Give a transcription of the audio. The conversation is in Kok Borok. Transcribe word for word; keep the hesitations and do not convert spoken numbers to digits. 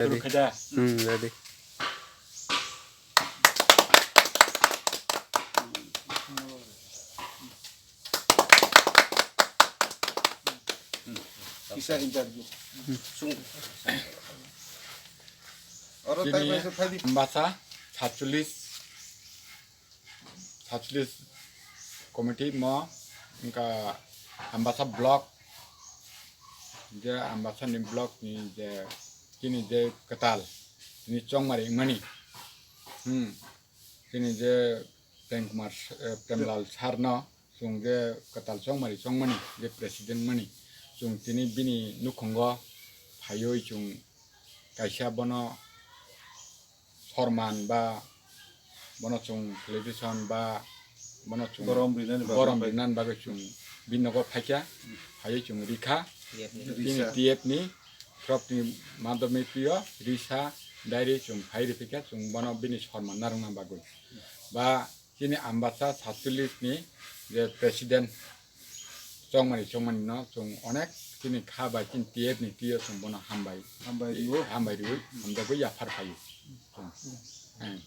Ready. Khada. Hmm, ready. Kisa interview. Sung. Oro tai Tini bai se phai di. Ambasa satcholish, satcholish committee mo wngkha Ambasa block, je Ambasa ni block ni je tini je kwtal tini chongmari wngmani, hmm, tini je Prem Kumar, eh, Premlal sir no chwng je kwtal chongmari chongmani je president mani, chwng tini bini nukhungo phaiwi chwng kaisa bono sorman ba bono chwng felicitation ba bono chwng Borom rinani bagwi borom phai- rinani bagwi chwng bini nogo phaikha, phaiwi chwng rikha. Risa. Bini T F ni, T F ni propni madhyome twiyo risa, diary chwng phai riphaikha, chwng bono bini sorman narwkna bagwi. Ba chini Ambasa satcholish ni je president chongmani chongmani no chwng onek chini kha bai chini T F ni twiyo chwng bono hambai Hambai riwo. Hambai riwi hamjagwi yaphar phaio. Chwng. Eh.